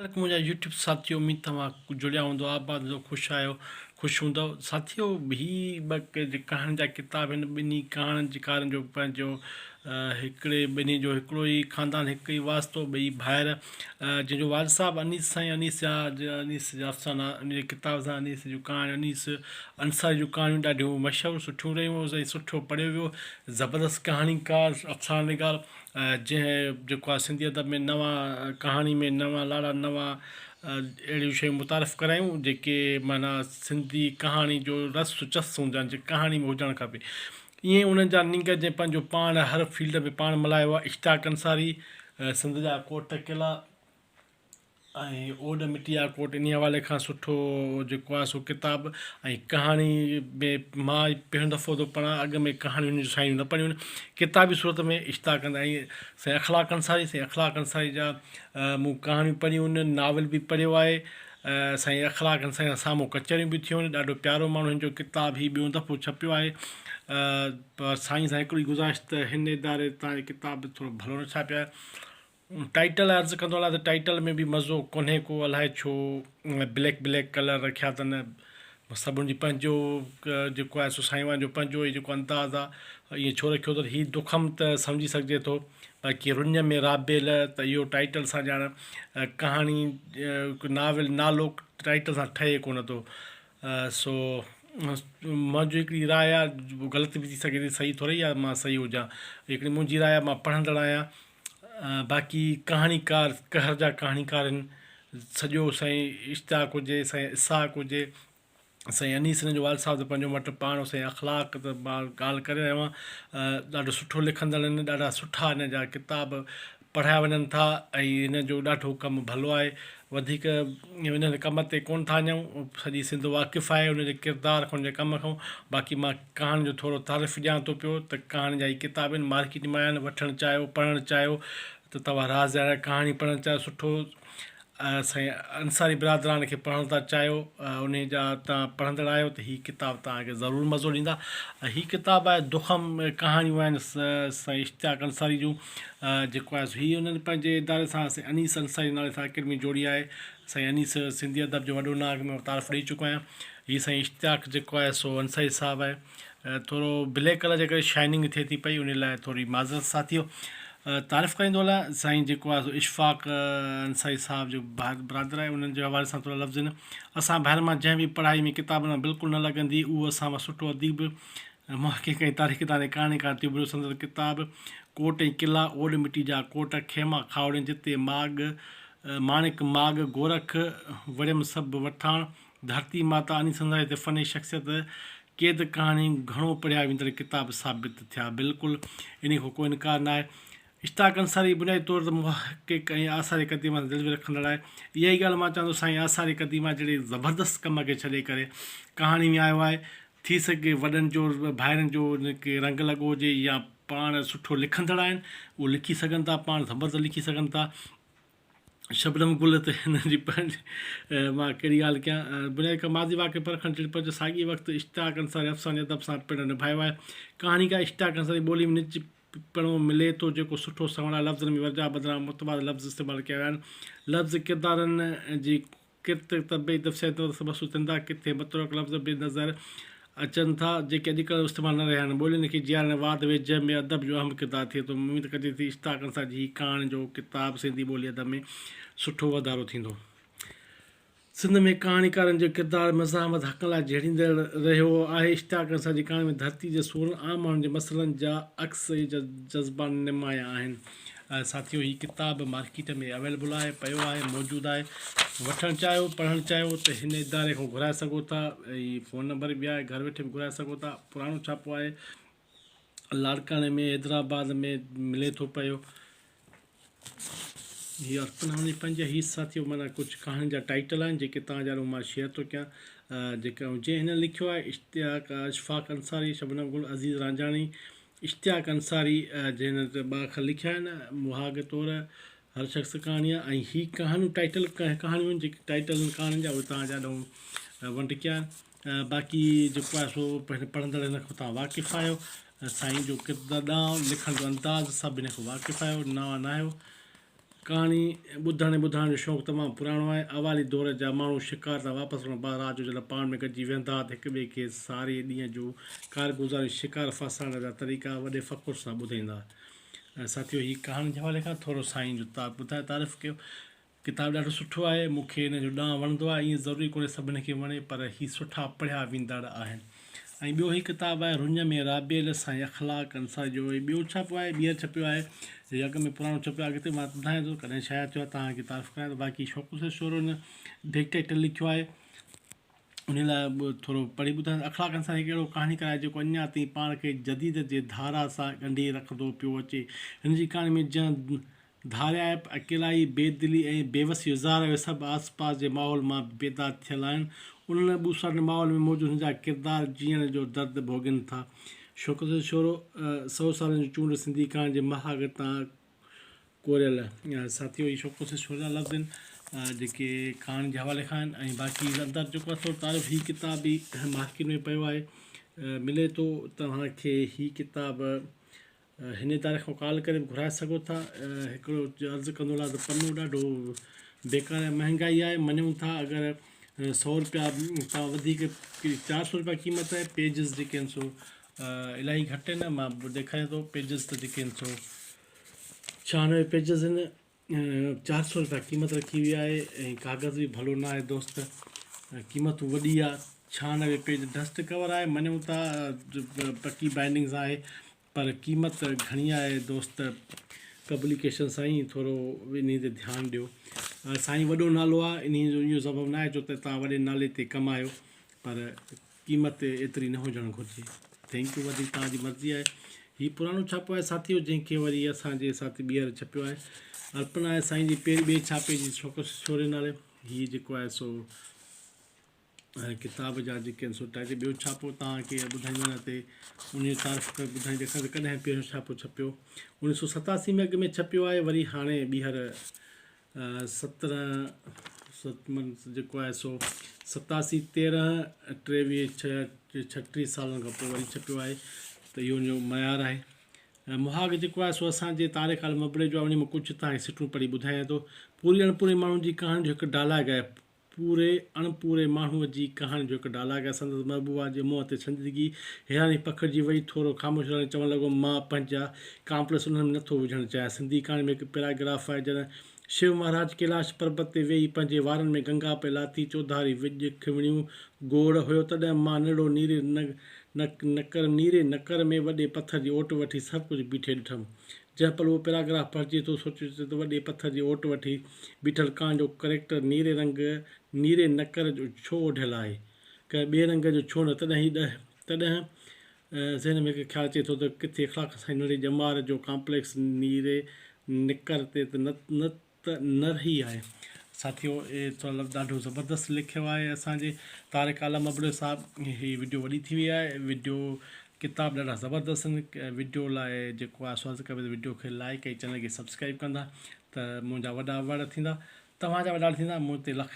عليڪم منهنجا يوٽيوب ساٿيو اميد توهان جڙيا هوندو آباد هوندو خوش آهيو خوش هوندو ساٿيو هي ٻه ڪهاڻين جا ڪتاب آهن ٻنهي ڪهاڻين ڪارن جو پنهنجو هڪڙي ٻنهي جو هڪڙو ئي خاندان هڪ ئي واسطو ٻئي ڀائر جنهن جو والد صاحب انيس سائين انيس جا انيس جا افسانا ان جي ڪتاب سان انيس جون ڪهاڻيون انيس انصاري جون ڪهاڻيون ڏاڍيون مشهور سٺيون رهيون ۽ سٺو پڙهيو ويو زبردست ڪهاڻيڪار افسانه نگار جنهن جيڪو آهي سنڌي ادب ۾ نوان ڪهاڻي ۾ نوان لاڙا نوان اهڙيون شيون متعارف ڪرايون جيڪي معنيٰ سنڌي ڪهاڻي جو رس چس هوندو آهي جيڪي ڪهاڻي ۾ هجڻ کپي ائين انهن جا نينگر جنهن پنهنجو پاڻ هر فيلڊ ۾ پاڻ ملهايو آهي اشتياق انصاري سنڌ جا ڪوٽ قلعا ۽ اوڏ مٽيا ڪوٽ انهي حوالي کان سٺو جيڪو آهي سو ڪتاب ۽ ڪهاڻي ۾ مان پهريون دفعو ٿو پڙهان اڳ ۾ ڪهاڻيون هن جون سائين نه پڙهيون آهن ڪتابي صورت ۾ اشتياق ۽ سائين اخلاق انصاري سائين اخلاق انصاري جا مون ڪهاڻيون پڙهيون آهن ناول به پڙهيو آهي سائين اخلاق انصاري سان سامهون ڪچهريون به ٿيون آهن ڏاڍو پيارو ماڻهو هن جو ڪتاب هي ٻيون دفعو ڇپيو آهي پر سائين سان هڪڙي گذارش ته هن اداري تان ڪتاب ٿورو ڀلو نه ڇاپيو آهي ٽائيٽل عرض ڪندو هلان ته ٽائيٽل ۾ به مزو ڪونهي ڪو الائي ڇو بليڪ بليڪ ڪلر رکيا اٿن سڀن جي پنهنجو جيڪو آهي سو سائين وارن جو پنهنجو ئي جيڪو انداز آهي ائين ڇو رکيو اٿن هي دکم ته سمجهي سگهجي ٿو باقي رڃ ۾ رابيل ته اهو ٽائيٽل سان ڄاڻ ڪهاڻي ناول نالو ٽائيٽل سان ٺهي ڪونه ٿو سو منهنجي هڪڙي راء آهي غلط به ٿي سگهي ٿي صحيح ٿوري آهي مان صحيح هجان هڪڙي منهنجي راء آهي مان پڙهندڙ آهيان باقي ڪهاڻيڪار قهر جا ڪهاڻيڪار آهن سڄو سائين اشتياق هجي سائين اسحاق هجي سائين انيس هن جو والد صاحب ته پنهنجو مٽ پاڻ سائين اخلاق ته مان ڳالهه ڪري رهيو آهيان ڏاڍو سٺو لکندڙ آهن ڏاڍا سٺا هن جا ڪتاب پڙهيا وڃن ٿا ۽ هن جو ڏاڍو ڪم ڀلو آهي وڌيڪ انهن ڪم تي ڪونه ٿا وڃون سڄي سنڌ واقف آهي ان جي ڪردار کان ان جي ڪم کان باقي مان ڪهاڻين جو ٿورو تعارف ڏيان ٿو پيو ته ڪهاڻين جا هي ڪتاب آهن مارڪيٽ ۾ آيا آهن وٺڻ چاهيو پڙهڻ چاهيو ته توهان راز جا ڪهاڻي پڙهڻ چاهيو سٺو سائين انصاري برادران کي پڙهڻ ٿا چاهيو انهي جا توهان پڙهندڙ آهيو ته هي ڪتاب توهان کي ضرور مزو ڏيندا هي ڪتاب آهي دخم ڪهاڻيون آهن سائين اشتياق انصاري جون جيڪو آهي سو هي انهن پنهنجي اداري سان سائين انيس انصاري نالي سان اڪيڊمي جوڙي آهي سائين انيس سنڌي ادب جو وڏو نانء اڳ ۾ تعارف ڏئي چڪو آهيان هي سائين اشتياق جيڪو آهي سو انصاري صاحب آهي ٿورو بليڪ ڪلر جي ڪري شائننگ ٿئي ٿي پئي ان لاء ٿوري معذرت ساٿيو تعارف ڪرائيندو هلان سائين جيڪو آهي سو اشفاق انصاري صاحب جو برادر آهي انهن جي حوالي سان ٿورا لفظ آهن اسان ڀائرن مان جنهن به پڙهائي ۾ ڪتابن مان بلڪل نه لڳندي اهو اسان مان سٺو اديب محقق ۽ تاريخدان ۽ ڪهاڻيڪار ٿي اڀريو. سندس ڪتاب ڪوٽ ۽ قلعا، اوڏ مٽي جا ڪوٽ، خيما کاهوڙين جتي ماڳ، ماڻڪ ماڳ، گورک، وڙيم سڀ وٺاڻ، ڌرتي ماتا، اني سنڌاء تي فني شخصيت، قيد ڪهاڻي گهڻو پڙهيا ويندڙ ڪتاب ثابت ٿيا. بلڪل انهي کان ڪو انڪار ناهي. اشتياق انصاري بنيادي طور تي محقق ۽ آثار قديمه سان دلچسپي رکندڙ آهي. اها ئي ڳالهه مان چوان ٿو سائين آثار قديمه جهڙي زبردست ڪم کي ڇڏي ڪري ڪهاڻي ۾ آيو آهي. ٿي سگهي وڏن جو ڀائرن جو ڪي رنگ لڳو هجي يا پاڻ سٺو لکندڙ آهن اهو لکي سگهن ٿا پاڻ زبردست لکي سگهن ٿا. شبنم گل ته هن جي پنهنجي مان ڪهڙي ڳالهه ڪيان بنيادي ڪم ماضي واقعي پرکڻ جهڙي پر ساڳئي وقت اشتياق انصاري افساني ادب سان پڻ نڀايو آهي. ڪهاڻيڪار اشتياق انصاري ٻولي ۾ نج پڻو ملي ٿو جيڪو سٺو سنوڻ آهي. لفظن ۾ ورجاء بدران متبادل لفظ استعمال ڪيا ويا آهن. لفظ ڪردارن جي ڪرت، طبعي، نفسياتي طور تي محسوس ٿين ٿا. ڪٿي متروڪ لفظ به نظر اچن ٿا جيڪي اڄڪلهه استعمال نه رهيا آهن. ٻولين کي جيارڻ ۽ واڌ ويجهه ۾ ادب جو اهم ڪردار ٿئي ٿو. اميد ڪجي ٿي اشتياق انصاري جي هي ڪهاڻين جو ڪتاب سنڌي ٻولي ادب ۾ سٺو واڌارو ٿيندو. سنڌ ۾ ڪهاڻيڪارن جو ڪردار مزاحمت حقن لاء جهيڙيندڙ رهيو آهي. اشتياق انصاري جي ڪهاڻين ۾ ڌرتي جي سورن، عام ماڻهن جي مسئلن جا عڪس ۽ جذبا نمايان آهن. ساٿيو هي ڪتاب مارڪيٽ ۾ اويلبل آهي، پيو آهي، موجود آهي. وٺڻ چاهيو، پڙهڻ چاهيو ته هن اداري کان گهرائي سگهو ٿا. هي فون نمبر به آهي، گهر ويٺي به گهرائي سگهو ٿا. پراڻو ڇاپو آهي. لاڙڪاڻي ۾ حيدرآباد ۾ ملي ٿو پيو. هي ارپنا هن جي پنهنجا هي ساٿيو معنيٰ ڪجهه ڪهاڻين جا ٽائيٽل آهن جيڪي توهان جا مان شيئر ٿو ڪيان جيڪا جنهن هن لکيو آهي اشتياق اشفاق انصاري شبنم گل عزيز رانجهاڻي اشتياق انصاري جنهن هن ٻه اکر لکيا آهن مهاڳ طور هر شخص ڪهاڻي آهي ۽ هي ڪهاڻيون ٽائيٽل ڪهاڻيون آهن جيڪي ٽائيٽل آهن ڪهاڻين جا اهي توهان جا ڏون ونڊ ڪيا آهن باقي جيڪو آهي سو پڙهندڙ هن کان توهان واقف آهيو سائين جو ڪردار ڏانء، لکڻ جو انداز سڀ هن کان واقف آهيو، نوان ناهيو. ڪهاڻي ٻڌڻ ۽ ٻڌائڻ جو شوق تمام پراڻو آهي. اوائلي دور جا ماڻهو شڪار تان واپس ورڻ بعد رات جو جڏهن پاڻ ۾ گڏجي ويهندا ها ته هڪ ٻئي کي ساري ڏينهن جون ڪارگذاريون شڪار ڦاسائڻ جا طريقا وڏي فخر سان ٻڌائيندا ها. ساٿيو هي ڪهاڻي جي حوالي کان ٿورو سائين جو تعارف ڪيو. ڪتاب ڏاڍو سٺو آهي مون کي ان جو ڏانء وڻندو آهي ائين ضروري ڪونهي سڀني کي وڻي پر هي سٺا پڙهيا ويندڙ آهن ۽ ٻيو هي ڪتاب آهي رڃ ۾ رابيل سائين اخلاق انصاري جو هي ٻيو ڇاپو آهي ٻيهر ڇپيو آهي هي اڳ ۾ پراڻو ڇپيو آهي اڳتي مان ٻڌايان ٿو ڪڏهن شايع ٿيو آهي توهان کي تعارف ڪرايان ٿو باقي شوق حسين شورو هن بيڪ ٽائيٽل لکيو آهي ان لاء به ٿورو پڙهي ٻڌايان اخلاق انصاري هڪ اهڙو ڪهاڻيڪار آهي جيڪو اڃا تائين پاڻ کي جديد جي ڌارا سان ڳنڍي رکندو پيو اچي هن جي ڪهاڻي ۾ جنهن ڌاريائپ، اڪيلائي، بي دلي ۽ بيوسي جو اظهار اهي سڀ آس پاس جي ماحول مان پيدا ٿيل آهن. انهن ٻوساٽن ماحول ۾ موجود هن جا ڪردار جيئڻ جو درد ڀوڳين ٿا. شوڪت حسين شورو سئو سالن جي چونڊ سنڌي ڪهاڻي جي مهاڳ تان ڪوريل. ساٿيو هي شوڪت حسين شورو جا لفظ آهن جيڪي ڪهاڻي جي حوالي کان آهن ۽ باقي اندر جيڪو اٿو تعارف هي ڪتاب به مارڪيٽ ۾ پيو آهي ملي ٿو توهان کي هي ڪتاب هن اداري کان ڪال ڪري به گهرائي سگهو ٿا. هڪڙو عرض ڪندو هلان ته پنو ڏاڍو بيڪار آهي مهنگائي آهي مڃون ٿا اگر سو روپيا تان وڌيڪ 400 روپيا قيمت آهي پيجز جيڪي آهن سو الاهي گهٽ آهن مان ڏيکاريان ٿو پيجز ته جيڪي آهن سو 96 پيجز آهن 400 روپيا قيمت رکي وئي آهي ۽ ڪاغذ به ڀلو نه آهي دوست قيمت وڏي آهي 96 پيج ڊسٽ ڪور آهي مڃون ٿا پڪي بائنڊنگ سان آهي پر قيمت گهڻي آهي دوست پبليڪيشن سائين ٿورو انهي تي ڌيان ڏيو سائين وڏو نالو آهي انهي جو اهو سبب نه آهي جو ته توهان وڏي نالي تي ڪمايو پر قيمت ايتري نه هجڻ گهرجي thank you وڌيڪ توهان جي مرضي آهي هي پراڻو ڇاپو آهي ساٿيو جنهن کي وري اسان جي ساٿي ٻيهر ڇپيو آهي ارپنا آهي سائين جي پهرين ٻئي ڇاپي جي شوڪت شوري نالي هي جيڪو آهي سو ڪتاب جا جيڪي آهن سو ٽائيٽل ٻيو ڇاپو توهان کي ٻڌائيندو آهيان تي ان جو تعارف ڪري ٻڌائي ڏيکاريان ته ڪڏهن پهريون ڇاپو ڇپيو 1987 ۾ اڳ ۾ ڇپيو آهي وري هاڻي ٻيهر 17 ست من جيڪو آهي سو 87 13 23 6 36 سالن کان پوء وري ڇپيو آهي ته اهو ان جو معيار آهي مهاڳ جيڪو آهي سو اسان جي طارق المبڙي جو آهي ان مان ڪجهه توهان کي سٽون پڙهي ٻڌايان ٿو پوري اڻپوري ماڻهن جي ڪهاڻي جو هڪ ڊائلاگ آهي پوري اڻپوري ماڻهوء جي ڪهاڻي جو هڪ ڊائلاگ آهي. سندس محبوبا جي منهن تي سنجيدگي، حيراني پکڙجي وئي. ٿورو خاموش رهندي چوڻ لڳو، مان پنهنجا ڪامپليڪس انهن ۾ نٿو وجهڻ چاهيان. سنڌي ڪهاڻي ۾ هڪ پيراگراف آهي، جڏهن شو مهاراج ڪيلاش پربت تي ويهي پنهنجي وارن ۾ گنگا پئي لاٿي، چوڌاري وڄ، کنوڻيون، گوڙ هيو، تڏهن مان ننڍڙو نيري نڪر نيري نڪر ۾ وڏي پٿر جي اوٽ وٺي سڀ ڪجهه بيٺي ڏٺم. جنهن پل اهو پيراگراف پڙهجي ٿو، سوچجي ٿو ته وڏي پٿر جي اوٽ وٺي بيٺل ڪانء جو ڪريڪٽر نيري رنگ، نيري نڪر جو ڇو اوڍيل آهي؟ ڪنهن ٻئي رنگ جو ڇو نه؟ تڏهن هي تڏهن ذهن ۾ هڪ خيال اچي ٿو ته ڪٿي اخلاق سائين ننڍڙي ڄمار جو ڪامپليڪس نيري نڪر تي ته نه ته نه رهي آهي. ساٿيو اي ٿورا لفظ ڏاڍو زبردست لکيو آهي اسان جي طارق عالم ابڙو صاحب هي وڊيو وڏي ٿي وئي آهي وڊيو ڪتاب ڏاڍا زبردست آهن وڊيو لاء جيڪو آهي سو عرض ڪبي ته وڊيو کي لائڪ ۽ چينل کي سبسڪرائب ڪندا ته منهنجا وڏا وڙ ٿيندا توهان جا وڏا ٿيندا مون تي لک.